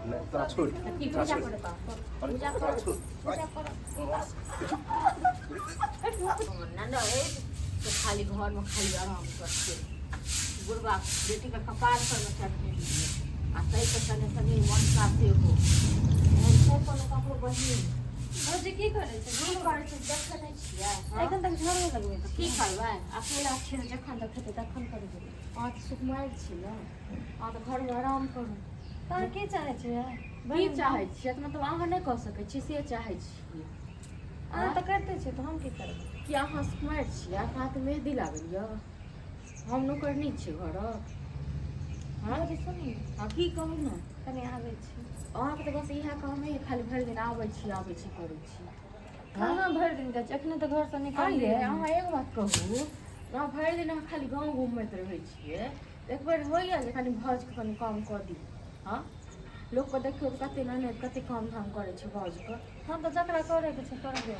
नहि तोरा छोड़ तऽ की तोरा पूजा छोड़ करब अरे पूजा तोरा करब छोड़ पूजा करब ननद तो खाली घरमे खाली आराम करते बुढ़बा बेटीके कपार पर मे चढ़ने दिए आ ताहिके संगे संगे मनसा सेहो एहन छै कोनो ककरो बहिन। भौजी की करै छै? की करै छै देखै नहि छियै? हँ? एखन तक झाड़ू लगबै की छी? करबै, अकेला छियै तऽ जखन देखैतै तखन करबै। अहाँ तऽ सुकुमारि छी ने, अहाँ तऽ घरमे आराम करू। तऽ अहाँ की चाहै छियै? की चाहै छियै तऽ मतलब अहाँ नहि कऽ सकै छियै से चाहै छियै। अहाँ तऽ करिते छियै तऽ हम की करबै? कि अहाँ सुकुमारि छियै, अहाँके हाथमे मेहदी लागल यऽ, हम नौकरनी छियै घरक? हँ? भौजी सुनू ने। हँ, की कहू ने। कनि आबै छी। अहाँके तऽ बस इएह काम है, खाली भरि दिन आबै छी आबै छी करै छी। कहाँ भरि दिन जाइ छी, एखने तऽ घरसँ आँय निकललियै। यै, अहाँ एगो बात कहू, अहाँ भरि दिन अहाँ खाली गाँव घुमैत रहै छियै, एक बेर होइए जे कनि भाउजके कनि काम कऽ दी? हँ, लोकके देखियौ तऽ कते ननैद कते काम धाम करै छै भाउजके। हम तऽ जकरा करैके छै करबै।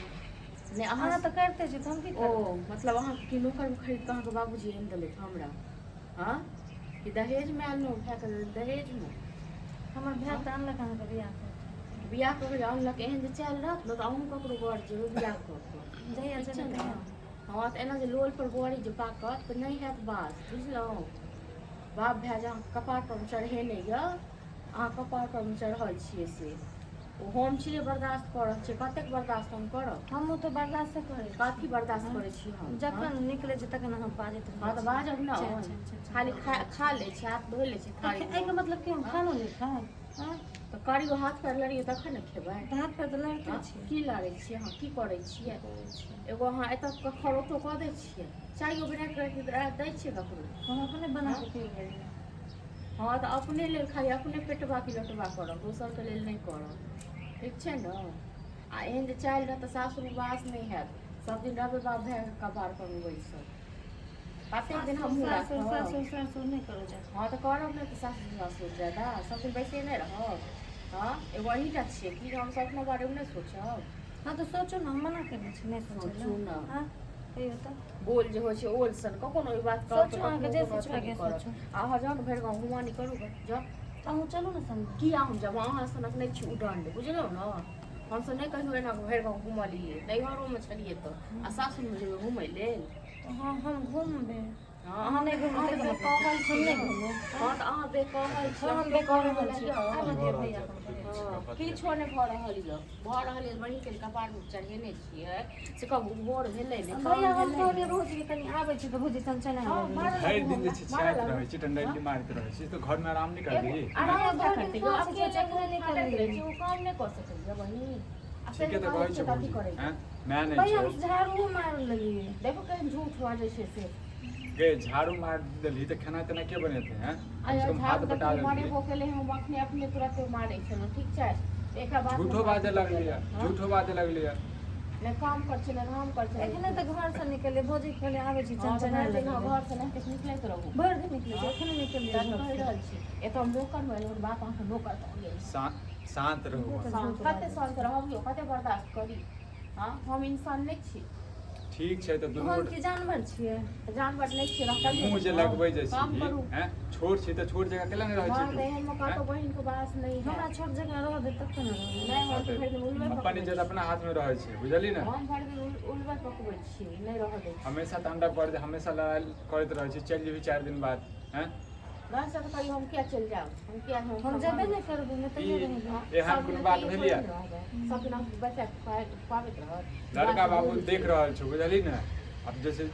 नहि, अहाँ अहाँ तऽ करिते छी तऽ हम की ओ करबै? मतलब अहाँके की नौकरमे खरीद कऽ अहाँके बाबूजी आनि देलथि हमरा? हँ, कि दहेजमे आनलहुँ भायके दहेजमे? हमर भाय तऽ अनलक अहाँके बियाह कऽ कऽ। बियाह कऽ के आनलक, एहन जे चालि रहत ने तऽ अहूँ ककरो घर जेबै बियाह कऽ कऽ। जहिया ठीक छै जेबै ने तहिया। हँ, तऽ एना जे लोल पर बड़ी जे पाकत तऽ नहि हैत बात, बुझलहुँ? बाप भाय जे अहाँके कपार पर चढ़ेने यऽ, अहाँ कपार पर चढ़ल छियै से ओ हम छियै बर्दाश्त कऽ रहल छियै। कतेक बर्दाश्त हम करब? हमहूँ तऽ बर्दाश्ते करै छी। कथी बर्दाश्त करै छी हम? जखन निकलै छी तखन अहाँ बाजैत रहै। हँ, तऽ बाजब ने। चल, चल, चल, चल। खाली खा खा लै छी, हाथ धो लै छी थारी। एहिके मतलब कि हम खानो नहि खाइ? हँ, तऽ करियौ, हाथ पैर लड़ियौ तखन ने खेबै। तऽ हाथ पैर तऽ लड़िते हँ, छी। की लड़ै छियै अहाँ, की करै छियै? करै छी। एगो अहाँ एतऽ खरोतो कऽ दै छियै, चायो बना कऽ दै छियै ककरो? हम अपने बना कऽ पी लेलियै। हँ, तऽ अपने लेल खाली अपने पेटबा की लोटबा करब, दोसरके लेल नहि करब, ठीक छै ने? आ एहन जे चालि रहत तऽ सासुरमे वास नहि हैत। सब दिन रहबै बाप भायके कपार पर बैसल? कतेक दिन हमहूँ सासुर राखब? सासुर सासुर नहि करू जा। हँ, तऽ करब नहि तऽ सासुर सासुर जादा सब दिन बैसे नहि रहब? हँ, एगो अहीँटा छियै कि हमसब अपना बारेमे नहि सोचब? हँ, तऽ सोचू ने, हम मना केने छी नहि सोचै सोचू लए? ने। हँ, कहियौ तऽ। बोल जे होइ छै ओल सन, कखनो ई बात कहब सोचू, तऽ अहाँके कखनो जे कोनो अथी सोचबाक नहि यऽ करब। सोचू। अहाँ जाउ ने, भरि गाँव घुमानी करू गे, जाउ। तऽ अहूँ चलू ने संगे। किया हम जाब? अहाँ सनक नहि छी उदण्ड, बुझलहुँ ने? हमसब नहि कहियो एना कऽ भरि गाँव घुमलियै, नैहरोमे छलियै तऽ, आ सासुरमे जेबै घुमय लेल? तऽ हँ, हम घुमबै। हँ, अहाँ नहि घुमबै अहाँ तऽ तऽ मतलब बेकहल हम छी नहि ने। घुमबै। हँ, तऽ अहाँ बेकहल छी। हँ, हम अहाँ बेकहल बेकहल छी। यऽ। आबऽ दियौ भैया, हम करै छी। हँ, किछो नहि भऽ रहल यऽ, भऽ रहल यऽ बहिनके जे कपारमे चढ़ेने छियै से कहू भोर भेलै ने काम भैया, हम भेलै कहलियै ने? भौजीके कनि आबै छी तऽ भौजी चनचना हँ, लगलै। मारऽ भरि लागू दिन जे हमरा, छै मारऽ छियाइत लागू। रहै छी, डंडैली मारैत रहै छी, तऽ घरमे आराम नहि एगो करबिही? आराम भैया, किया भरि दिन करतै यौ? कहाँ छै अकेले चाचा, एखने फाटैत रहै निकललियै। छै, ओ काम नहि कऽ सकैए बहिन। आ से ठीके जे तऽ कहै कहै छियै छै तऽ अथी भौजी। करैए। आँय, माय नहि भैया, छौ। हम झाड़ूओ मारि लेलियै। देखो केहन झूठ बाजै छै से। गे, झाड़ू मारि देलही तऽ खाना तेना के बनेतै? हैं, कम से आइ कम हाथ झाड़ू बटा देखियौ देलही। मारेबो केलै, हम अखने अपने तुरते मारै छलहुँ, ठीक छै? एकरा बाद झूठो बाजऽ लगलियै, हँ? झूठो बाजऽ लगलियै। नहि काम कर छै, नहि राम कर छै। एखने तऽ घरसँ निकललियै, भौजी कहलियै आबै छी, हँ, तऽ चनचना भरि दिन अहाँ लगलै। घरसँ नहि निकलैत रहू। भरि दिन निकलै छी, एखने निकललियै तैं कहि घरसँ। रहल छी, एतऽ हम नौकर भेल, बाप अहाँके नौकर भऽ गेल। शान्त रहू अहाँ। शान्त कते शान्त रहब यौ? कते बर्दाश्त करी? हँ, हम इंसान नहि छी? ठीक छै तऽ दुनू हम गोटे की जानवर छियै? तऽ जानवर नहि छियै तऽ मुँह जे लगबै जे काम छी करू। हैं, छोट छी तऽ छोट जगह केला नहि रहै हँ, छी तऽ तू? एहन मे हैं? कतौ बहिन के बास नहि हमरा हैत। छोट जगह रहऽ दे तखन ने रहबै। नहि, हम हँ तऽ तऽ भरि दिन उलबे अपन पकबै इज्जत छी। अपना हाथमे रहै छै, बुझलही ने? हम भरि दिन उलबे पकबै छी, नहि रहऽ दै छी। हमेशा तांडव कर, हमेशा लड़ाइ करैत रहै छी, चलि जेबही 4 दिन बाद, हैं? नहि, से तऽ कहियो हम किया चलि जायब? हम किया हम जेबे नहि करबै, नहि ई तऽ रहबै। एहन सब कोनो दिन बात तऽ ई भेल थोड़े यऽ? ने रहबै सब दिन अहाँके बच्चा खुआबैत रहत? लड़का बाप बाबू बूढ़ देख भेल। रहल छौ, बुझलही ने? आब जैसे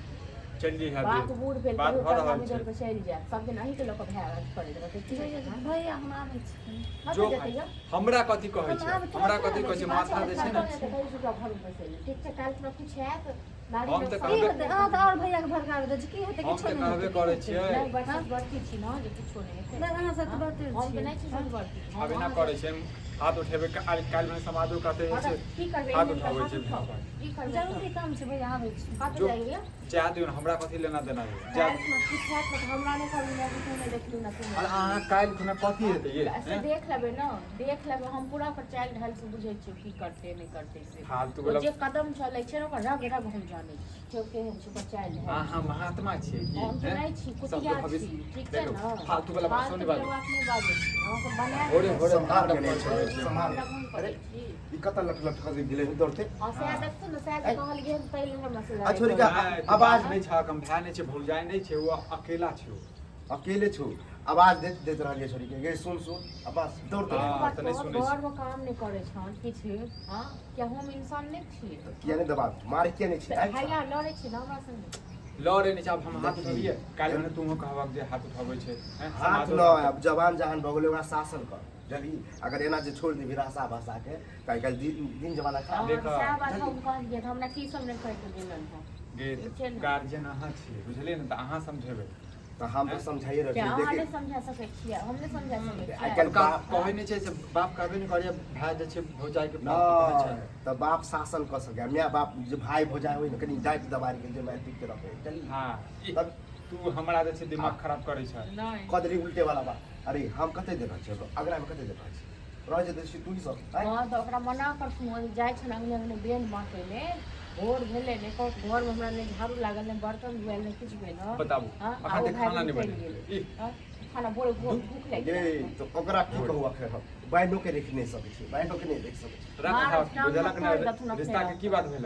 चलि जइहे बाप बूढ़ भेल, बात कहियो भऽ टंगा रहल मिजर छै। के चलि जायत, सब दिन अहींके लऽ कऽ भाय अथी करैत रहतै की? भैया, भैया, हम आबै छी कनि। कतऽ जो जेतै भाइ, यौ? हमरा कथी कहै हम छै? आब हमरा तुरते कथी आबै कहै छी, छै? पाँच माथा मिनट जे छै कतऽ ने। नहि तऽ कहै छी ओकरा घरमे बैसै लए। ठीक छै, काल्हि खुना किछु हैत नारी हम लोक तऽ सब की कहबे हेतै? अहाँ तऽ आओर भैयाके भड़काबै दै छी। की हेतै? हम किछो तऽ नहि कहबे हेतै। की करै हेतै? छियै। नहि, बड़ बड़की छी ने जे किछो नहि हेतै। नहि, अहाँ सब तऽ बड़ते हम तऽ छियै। नहि छी छोट बड़की। हम आब एना अहाँ करै छै, हाथ उठेबै काल्हि, काल्हि भने समाजो कहतै हँ जे तऽ की करबै? हाथ एहन उठाबै हाथ छै उठाउ। पर। की करबै? जरूरी काम छै भैया, आबै छी। कतऽ जो। जाइए? जा दियौ ने, हमरा कथी लेना देना यऽ, जा। काल्हि खुना किछु हैत ने तऽ हमरा नहि कहबै मौगी, तू नहि देखलू ने, तू नहि अरे देखलू। अहाँ काल्हि खुना कथी हेतै ये? से हैं? देख लेबै ने, देख लेबै। हम पूरा ओकर चालि ढालि से बुझै छियै की करतै नहि करतै से। फालतू ओ वाला जे कदम चलै छै ने, ओकर रग रग हम जानै छी केओ केहन छै ओकर चालि है। अहाँ महात्मा छियै की? हम तऽ हैं? नहि छी, सबके कुतिया भविष्य छी, ठीक छै देखो, ने? फालतू वाला बात फालतू नहि वाला बाजू। बात नहि बाजै छी। अहाँके बनायल भोरे भोरे सम्हार के नहि तांडव छै, करै छै। सम्हार। हम अरे करै छी। ई कतऽ लट लट कऽ गेलै दौड़ते? हँ, सएह देखथुन ने, सएह जे कहलियै हन, ताहि लेल हमरा से आ छोड़ि कऽ नहि, तू आवाज बाप नहि छह, कम भाय नहि छै, भौजाइ नहि छै, ओ अकेला छै ओ। अकेले छौ, आवाज दैत दैत रहलियै छोड़ी के, गे सुन सुन, आ बस दौड़ते हँ, रहै। तऽ नहि सुनै छै। घरमे काम नहि करै छहन किछु? हँ, किया हम इंसान नहि छियै? तऽ किया नहि दबा मारे, किया नहि छै? आबि हैया लड़ै छी ने हमरा संगे। लड़े नहि छै, आब हम हाथ देखी। उठबियै काल्हि भने तूहो कहबक जे हाथ उठबै छै, हैं? हाथ समाजो न, आब जवान जहान भऽ गेलै, ओकरा शासन कर जल्दी। अगर एना जे छोड़ि देबही रासा भाषा के, तऽ आइ काल्हि दिन दिन जमाना खराब। हँ, देख। सएह बात हम कहलियै तऽ हमरा की सब नहि कहि कऽ गेलन हँ। गे छै ने। गार्जियन अहाँ छियै, बुझलियै ने? तऽ अहाँ समझेबै। तऽ हम तऽ समझाइए रहल किया छी। अहाँ देखी, नहि समझा सकै छियै? हम नहि समझा सकै आइ छियै? काल्हि बाप कहै नहि छै से बाप कहबे नहि करैए, भाय जे छै भौजाइके बाप कहै छै। नहि तऽ बाप शासन कऽ सकैए, माय बाप जे भाय भौजाइ होइ ने, कनि डाँटि दबारि के जे मारि पीट के रखै चली। हँ, ई तब तू हमरा जे छै दिमाग खराब करै छै। नहि कऽ देली उल्टे वाला बात। अरे हम कते देर रहै छियै अगरामे, कते देर रहै छियै? रह जेतै छी तू सब आँय? हँ, तऽ ओकरा मना करथुन। ओ जे जाइ छनि अङ्गने अङ्गने बेन बाँटै लेल, भोर भेलै नहि कहत घरमे हमरा नहि झाड़ू लागल, नहि बर्तन धुआयल, नहि किछु भेल। हँ बताबू, हँ, अखन आ ओ तक भाय खाना नहि निकलि बनेलकै। गेलै। ई हँ, खाना भोरे भोर भूख लागि गे गेल। तऽ ओकरा की कहू? अखन हम बाइनो के देख नहि सकै छी, बाइनो के नहि देख सकै छी। रख मार, रख, टांग बुझलक हाथ तोड़ि देथुन ने? अपने रिश्ता के आप। की बात भेल?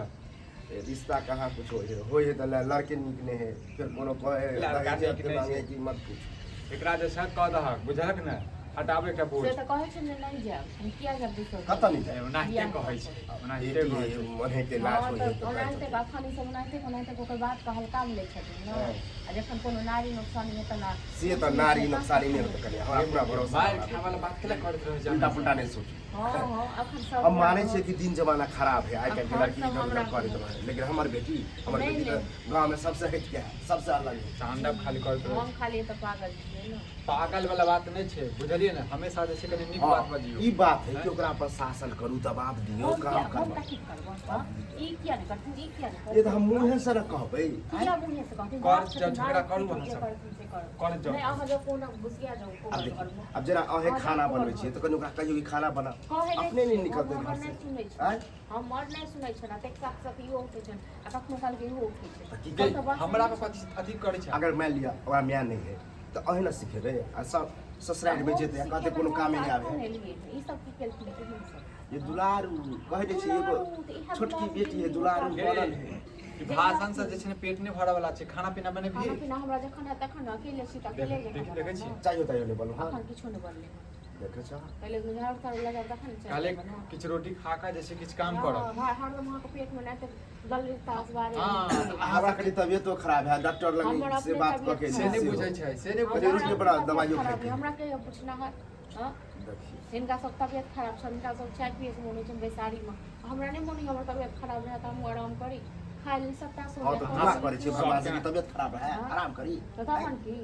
ए, रिश्ता कहाँ कुछ होइ है, होइ है तऽ लड़के नीक नहि है, फेर कोनो कहे लड़का दहेज नीक एते नहि मांगे छै। कि मत पूछ। एकरा जे छै कऽ दहक, बुझलक ने? हटाबे के बोझ। से तऽ कहै छै ने, नहि जायब हम, किया जायब दोसर? कतऽ नहि जायब? ओनाहिते कहै छै, ओनाहिते बेटी कहै है, छै। मन्हे लाज हँ होइ है। तऽ तऽ ओनाहिते अखन ई सब ओनाहिते ओनाहिते ओकर बात के हल्का मे लै छथिन ने। हँ। आ जखन कोनो नारी नुकसान हेतै ने, से तऽ नारी नक्सारी नहि होतै कनि, हमरा पूरा भरोसा मारि है। खाय वाला बात केला करैत रहै छै? उल्टा पुल्टा नहि सोचू। हँ हँ, अखन सब हम मानै छियै कि दिन जमाना खराब है, आइ काल्हिके अखन लड़की सब इधर उधर हमरा करैत रहै, लेकिन हमर बेटी, हमर नहि, बेटी तऽ नहि। गाँवमे सबसे हटि के है, सबसे अलग है। तांडव खाली करैत रहै हम छै। खाली तऽ पागल छियै ने? पागल वाला बात नहि छै, बुझलियै ने? हमेशा जे छै कनि नीक बात हँ, बजियौ। ई बात है कि ओकरा पर शासन करू, दबाव दियौ, हम काम किया हम करबा। कथी करबै? हँ, ई किया नहि करथिन, ई किया नहि ये तऽ हम करथिन? मुँहे से ने कहबै। किया मुँहे से कहथिन? कर बाप जाउ, छथिन, झगड़ा बाप करू छथिन, अहाँ जे सब। करथिन से करू। कर जाउ। नहि, अहाँ जब कोनो घुसिया जाउ आब कोबर देखियौ, घरमे। आब जेना अहें अहाँ खाना जाउ बनबै कोबर छियै घर। तऽ कनि ओकरा कहियौ कि खाना बना। कहै नहि अपने नहि छियै, निकलतै हम घर हमर से। नहि सुनै छै। आँय? हमर नहि सुनै छै, एतेक साफ साफ इहो उठै छनि आ कखनो कालके इहो उठै छै। तऽ की गे, हम तऽ बस हमरा पर कथी अथी करै छै? अगर मानि लिअ ओकरा माय नहि है तऽ अहीं ने सिखेबै, आ सब ससुरारिमे जेतै आ कहतै कोनो कामे नहि आबै है। ई सब की केलखिन केहन सब? ये दुलारू कहै जे छै, एगो दुलारू, तऽ इएह छोटकी दुलारू बेटी है, के दुलारू गे, बनल है। ई भाषण से जे छै ने पेट नहि भरऽ वाला छै। खाना पीना खाना बनेबही? पीना हमरा जखन हैत तखन ने, अकेले छी तऽ अकेले देख- देखै छी? चाहियो ताहियो नहि बनल हँ? अखन किछो नहि बनलै हँ। देखै छह? पहिले झाड़ू ताड़ू लगायब तखन ने चाय काल्हि बनायब। किछु रोटी खा कऽ जे छै किछु काम करब। हँ, हरदम अहाँके पेटमे ने तऽ गलरी तास बारे। हँ, हमरा कनि तबियतो खराब है, डॉक्टर लग हमर से अपने बात कऽ तबियत के से नहि सेहो। बुझै छै, से नहि हमरा बुझै रोटी छै। बड़ा अपने दबाइयो तबियत खराब खाइके। यऽ, हमरा कहियो पूछना है? हँ? देखियौ, हिनका सब तबियत खराब छनि, हिनका सब चाय पियैके मोन होइ छनि बैसारीमे, हमरा नहि मोन होइए। हमर तबियत खराब रहए तऽ हमहूँ आराम करी, खाय लेल सबटा सो। हँ, तऽ दुआ करै छियै भगवान से कि तबियत खराब है, हँ। आराम करी। तऽ तखन की?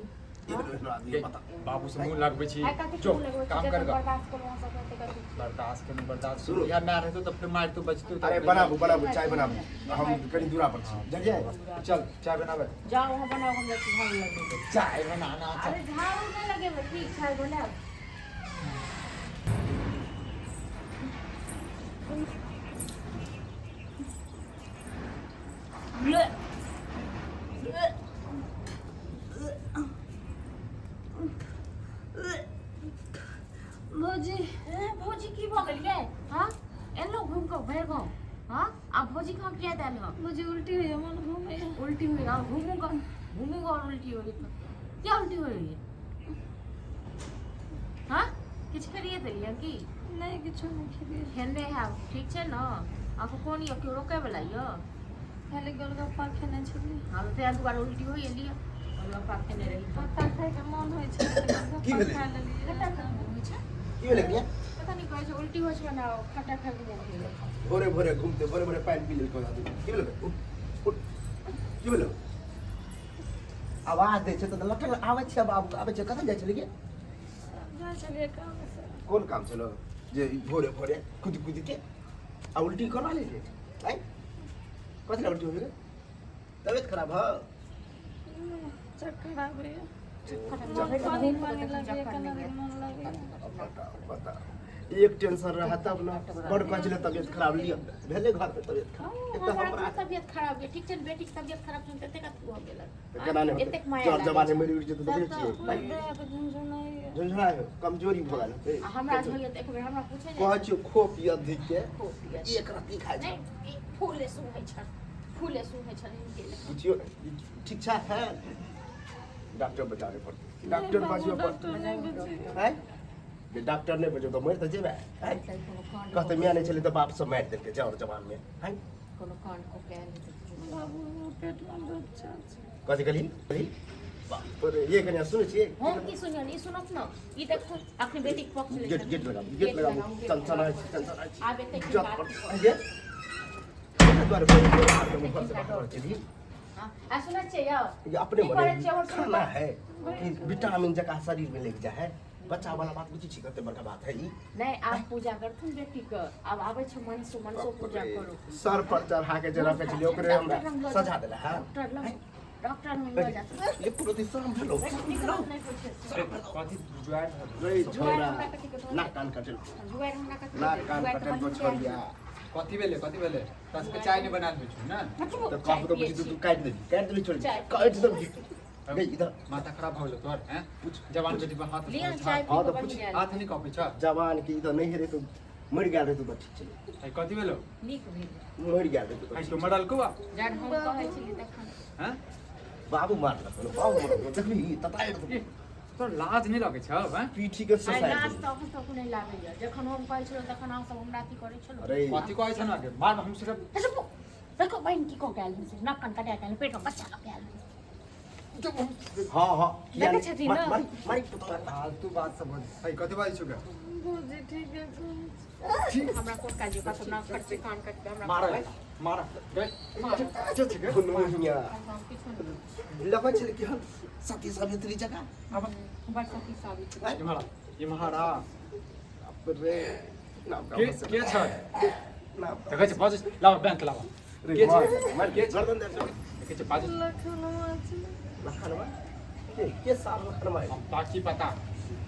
एहन एहन आदमी बता। बाबू से मुँह लगबै छी। आइ कथी चुप मुँह लगबै छी? काम जखन कर गऽ। बर्दाश्त करू अहाँ सब ओते कथी? बर्दाश्त करू, बर्दाश्त सुनू। करू। इएह माय रहतौ तऽ फेर मारितौ, बजतौ। अरे बनाबू, बनाबू, चाय बनाबू, हम कनि दूरा पर छी, बुझलियै? चल, चाय बनाबै। जाउ अहाँ बनाउ, हम जाइ छी झाड़ू लगेबै। चाय बनाना छै। अरे झाड़ू नहि लगेबै, ठीक छै, बनायब। भौजी। ए भौजी, की भऽ गेल यै? हँ, एलहुँ घुमि कऽ भरि गाँव, हँ, आ भौजी कहाँ किया देल हँ? भौजी, उल्टी होइए, मन घूमैए। उल्टी हुई? और घूमू का घूमू और उल्टी हो रही? क्या उल्टी हो रही है? हाँ, किछु खेलिए देलियै की? नहि, किछो नहि खेलियै। खेने हैब, ठीक छै ने? अहाँके कोन यऽ, केओ रोकै वला यऽ? खाली गोलगप्पा खेने छलियै। हँ, तऽ ताहि दुआरे उल्टी होइए। लिअ, गोलगप्पा खेने रही तऽ। खट्टा खायके मोन होइ छै तऽ की गोलगप्पा भेलै? खा लेलियै। खट्टा खायके मोन होइ छै? की भेलै कनिया? पता नहि, कहै छै उल्टी होइ छै ने, खट्टा खायके मोन होइए। भोरे भोरे घूमते, भोरे भोरे पानि पी लेलकै आदमी। की भेलै? उठ उठ, की भेलै? आवाज दै छै तऽ लटक आबै छै। बाबू, आबै छै। कतऽ जाइ छलियै? जाइ छलियै कामसँ। कोन काम छलो जे ई भोरे भोरे कुदि कुदि के आ उल्टी कोना लेलियै? आँय, कथी लए उल्टी हो गेलै? तबियत खराब हो? चक्कर आबैए। चक्कर पानि घूम पानि कऽ लगैए, चक्कर केना नहि दिन मन लगैए। बताउ, बताउ, एक टेंशन रहा तब ना बड़ कहै तबियत खराब लिअ भेलै घर पे तबियत खराब। एक तऽ हमरा हमरा अपनो तबियत खराब गेल, ठीक छै ने? बेटीके तबियत खराब छै तऽ एतेक अथी भऽ गेल। तऽ केना नहि एतेक होतै? माया जर लागै जवानी छै। मरि उड़ि जेतै तऽ तब देखै तऽ छियै पूरा देह के झुनझुनाइए। झुनझुना कमजोरी भऽ गेल होतै। आ हमरा जे होइए तऽ एक बेर हमरा पूछै कहै जाइ छियौ खो पिय अधिक के खो पिय। एक रत्ती खाइ छै। नहि, ई फूले सुंघै छल, फूले सुंघै छल हिनके लेखा। पुछियौ ठीक ठाक है? डॉक्टर बजाबे पड़तै, डॉक्टर बाबू, बजबे पड़तै। डॉक्टर नहि बजेबै। आँय जे डॉक्टर नहि बजेबै तऽ मरि तऽ जेबै। आँय कोनो कांड कहतै माय नहि छलै तऽ बाप सब मारि देलकै जर जवानमे। आँय कोनो कांड कऽ के आयल हेतै। बाबू, हमर पेटमे बच्चा छै। कथी कहली? कहली बाप रे, ये कनिया सुनै छियै? हम की सुनियन, ई सुनत न, ई देखू अखनी बेटीके पक्ष लै गेट छथिन। गेट लगाबू, गेट लगाबू। गेट चंचल लगाबू। छै, चंचल छै। आब एते की जत बात पर की ये दुआरे घर से बाहर चली। हाँ, आ सुनै छियै यौ? ये अपने की करै मने छियै? और सुनू खाना है कि विटामिन जकाँ शरीर में लग जाए है। बच्चा वाला बात बुझै छी कते बड़का बात है ई। नहि, आब पूजा करथुन बेटीके, आब आबै छै मनसो मनसो पूजा करू। सर पर चढ़ा के जे रखै छलियै ओकरे हमरा डॉक्टर लग लऽ सजा देला है। डॉक्टर लग, डॉक्टर लग लऽ जाथुन। ये पूरा दिन शर्म भेलो। नीक बात नहि होइ छै। कथी जुआर रे जुआर छोरा हमरा कथी के धोने? नाक कान कटल, जुआर हमरा कथी के नाक धोने? कान जुआर तऽ कटल बहिन के छोड़िया। कथी भेलै? कथी भेलै? तोरा सबके चाय नहि बनायल होइ छौ ने? मतलब तऽ चाय कहब तऽ पियै बुझी तू छी। काटि देबी, काटि देबी छोड़ि, चाय काटि देबी गई इधर। माथा खराब भऽ गेलो तोहर? हैं, पूछ। जवान बेटी पर हाथ लिअ उठबै चाय छह? पी हाँ, कऽ तऽ पूछ। बढ़िआँ। हाथ नहि कपै छह? जवान के ई तऽ नहि हेरे तऽ मरि गेल रहतौ तऽ ठीक छलै। है, कथी भेलो? नीक भेल। मरि गेल रहतौ तऽ है ठीक। तो मरल को जहन हम कहै छलियै तखन हैं बाबू मारलक, बाबू मारलक, देखबी तताइ ए, तोरा लाज नहि लगै छौ? हैं, पीठी के आइ ससारि लाज देलक। तऽ अखन तक नहि लागैया। जखन हम कहै छलहुँ तखन अहाँ सब हमरा अथी करै छलहुँ। अरे कथी कहै छ ने? मार हम सिर्फ देखो बहिन की कऽ के आयल हन से, नाक कान कटा के आयल, पेट में बच्चा लऽ के आयल हन। हाँ हाँ किया देखै नहि? छथिन मार ने? मार मारि पुतोह। फालतू बात सब बजै है। कथी बाजै छौ गे? भौजी, ठीक है कहै छै। हमरा कोन काज यऽ? कतौ नाक कटबै, कान कटबै, हमरा मार मार गे, के छै गे? दुनू हियाँ हम किछु नहि। लगै छलै कि हम सती सावित्री जकाँ। अब बड़ सती सावित्री। इम्हर आ, इम्हर आ। बाप रे नाम के के छ? नाम देखै छ बाजै? लावा बैंक लावा। रे के मार छै? मार के छै? गर्दन दे। देखै छ बाजै? लखनवा छै। लखनवा के सार लखनवा हम ताकी पता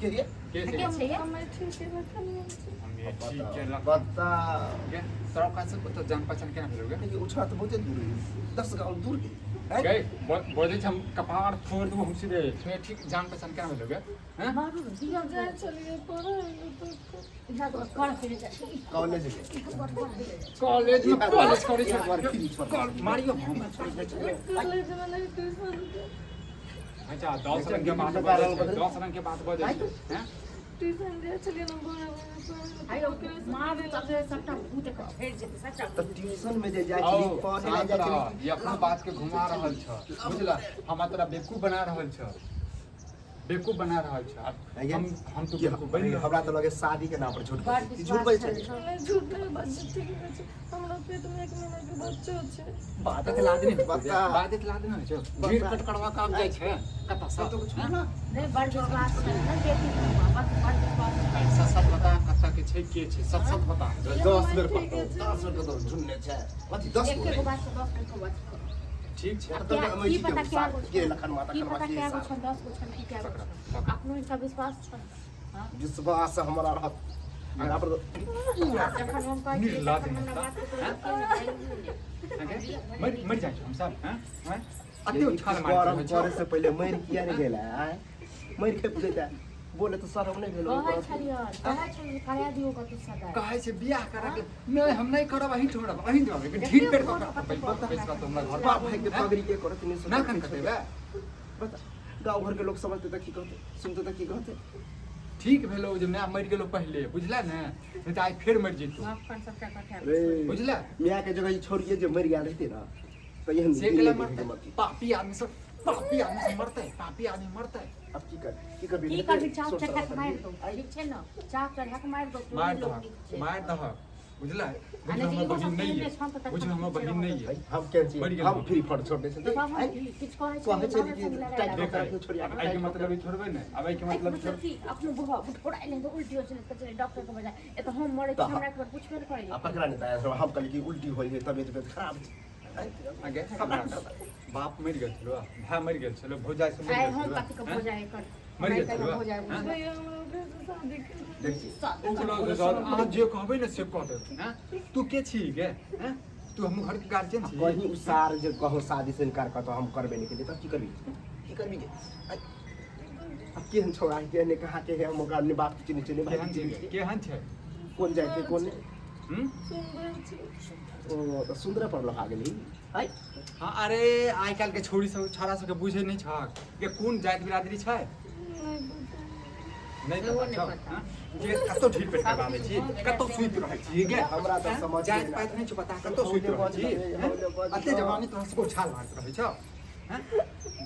के रे? के छै? के छै ये? हमे ठीक है, लखनवा छै। हम ये ठीक के लख बता गे, तोरा ओकरा से ओतऽ जान पहचान केना भेलौ गे? ये उछा तऽ बहुते दूर है, 10 गाँव दूर है। हैं? गे बजै छ, हम कपार फोड़ देबो हम सीधे। मे ठीक जान पहचान केना भेलौ गे? हैं, मारू दियौ। जाइ छलियै पढ़ै लए तऽ इहाँ तो कर फिरे जाइ छै। कॉलेज के कॉलेज में कॉलेज करै एक बार छ फ्री छोड़। कॉल मारियो हम। कॉलेजमे नहि, ट्यूशन के। अच्छा 10 रंग के बात बजै छै, 10 रंग के बात बजै छै। हैं, ट्यूशन जाइ छलियै ने भोरे भोरे पढ़ै लए, आइयो ओकरे से मारू तऽ सबटा भूत के झड़ि जेतै सबटा। तऽ ट्यूशन में जे जाइ आओ छली पढ़े लए शांत जाइ रह। छली। ई अपना बात के घुमा रहल छ, बुझला? हमरा तोरा बेवकूफ बना रहल छ, बेवकूफ बना रहल छ। आब हम तो कि बेवकूफ बनि रहल। हमरा तऽ लगे शादी के नाम पर झूठ बड़ बजै छी। झूठ विश्वास बजै छली। छलै। नहि, झूठ नहि बाजै, ठीक छै। हमरा पेटमे 1 महीनाके बच्चो छै। बादत लाद नहि बता। बादत लाद नहि होइ छै। भीड़ कट करवा काम जाइ छै कतऽ से? कतौ छोड़ ना। नहि, बड़ विश्वास छलै ने बेटी पर, बड़ बड़ विश्वास छलै। सच सच बता, कतऽ के छै, के छै? सच सच बता। 10 बेर ठीक पकड़ो छै। 10 बेर कतौ झुन्ने छै कथी 10 एके गो बात से 10 गो बात करू। ठीक छै। आ तऽ की की पता के कए गो के छनि? लखन माता की करवा पता के कए गो साथ। छनि, 10 गो छनि कि कए गो पकड़, छनि? पकड़। अपनो हिनका विश्वास छनि? हाँ? विश्वास हमरा रहत अगला पर जखन हम कहै छियै निर्लाज तखन हमरा नेता। बात के कोइ अथी नहि, आगे मरि मरि जाइ छै हम सब। हैं हैं, अते उछाल मारि गरम रहल छौ। करे से पहिले मरि किया नहि गेला? आँय मरि के बुझैता बोले तऽ शरम नहि भेल? कहै छलियै, कहै छलियै करा दियौ कतौ सगाइ। कहै छै बियाह करा के नहि, हम नहि करब, अहीं ठोरब, अहीं देब, लेकिन ढील पेट कऽ के पैसा तो हमरा घर बाप भाई के पगड़ी के करत नहीं। ना कन कटेबे। बता, गाँव घर के लोग समझते तऽ की कहते, सुनते तऽ की कहते? ठीक भेलो जे माय मरि गेलो पहिले, बुझला ने? नहि तऽ आइ फेर मरि जेतौ। नाक सबटा कटा रे बुझला? मियाँ के जगह ई छोड़िए जे मरि गेल रहते ना तऽ एहन से दिन केला नहि मरतै? देखे के मरती। पापी आदमी सब, पापी आदमी सब मरतै, पापी आदमी मरतै। अब की कर, की करबी? की करबी? चाप सोच चढ़ा के समझ मारि करबी। दौ, ठीक छै ने? चाप चढ़ा के मारि दौ। मारि लोक दहक ठीक छै। मारि दहक, बुझला? आ बुझलो नहि तऽ हमर इहो बहिन सब नहि केने ये, छन तऽ तखन बुझलो हमर ठीक छै बहिन नहि रहत। ये। भाई, हम केन छी? मरि गेल हम हम। फ्री फंड छोड़ दै तऽ छथिन। बाबू आँय, किछु कहै कहै छै छै कि लड़ाइ टाइट लागल। देख, कऽ छोड़िया आब एहिके मतलब ई थोड़बे ने, आब एहिके एहिके मतलब मतलब की अपनो बुढ़वा बुढ़ोरा एलै तऽ उल्टी होइ छलै तऽ कहै छलै डॉक्टर के बजाय, एतऽ हम मरै छी, तऽ हमरा एक बेर पुछबे नहि करैया। आ पकड़ा नहि तऽ हम कहली कि उल्टी होइ है, तबियत उबियत खराब छै। आँय, आगे बाप मरि गेल छलो, भाय मरि गेल छलो, भौजाइ सब मरि आइ गेल हम छलो। कथी के भौजाइ कर मरि नहि गेल कहियो हो छौ जाए हाँ? भैया हमरा ओकरे से शादी करा। देख छी ओकरा के साथ अहाँ जे कहबै ने से कह देब हैं? तू के छी गे हैं? तू हम घर के गार्जियन छी कहीं उसार जे कहो शादी से इनकार करतो हम करबे नहीं केलिए तब की करबी की करबी गे आइ, अब केहन छौड़ा है केहन कहाँ के है हम ओकरा अपने बाप के चिन्है छियै भाई केहन के छै चिन्है छियै केहन छै कोन जाय के कोन हम्म? सुन्दर छै। ओ तऽ सुन्दरे पर लोहा गेली आइ हाँ अरे आइ काल्हि के छोरी सब छौड़ा सबके बुझै नहि छहक के कोन जाति बिरादरी छै नहि पता। नहि सेहो पता नहि छौ पता। हाँ? जे कतौ ढील पेट करबा दै छी कतौ सुति रहै छी गे हमरा तऽ समझ जाति नहि पाति नहि छौ पता कतौ सुति रहै छी हैं? अते जवानी तोरा सबके उछाल मारैत रहै छौ हैं?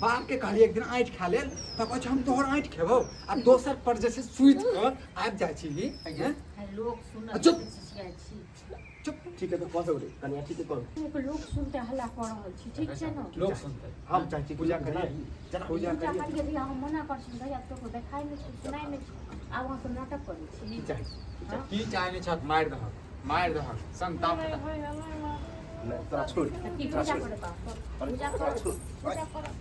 बाप के कहलियै एक दिन आँठि खा लेल तऽ कहै छै हम तोहर आँठि खेबौ आ दोसर पर जे छै सुति कऽ आबि जाइ छी हैं? लोक सुनत चुप। छी चुप ठीक है तऽ कह सकू कनिया ठीक है कहू लोक लोक सुनते हल्ला कऽ रहल छी ठीक छै ने लोक सुनतै हम चाहै छी कि पूजा लोक करियै जना पूजा पूजा करियै करियै भैया हम मना करै छी भैया तोको देखाइ नहि छै सुनाइ नहि छै आब अहाँ सब नाटक करै छी की चाही हँ? की चाहे नहि छक मारि दहक मारि दहक संताप नहि भैया नहि मारू। नहि तोरा छोड़ तऽ की तोरा पूजा छोड़ करब अरे, पूजा तोरा करब छोड़ पूजा करब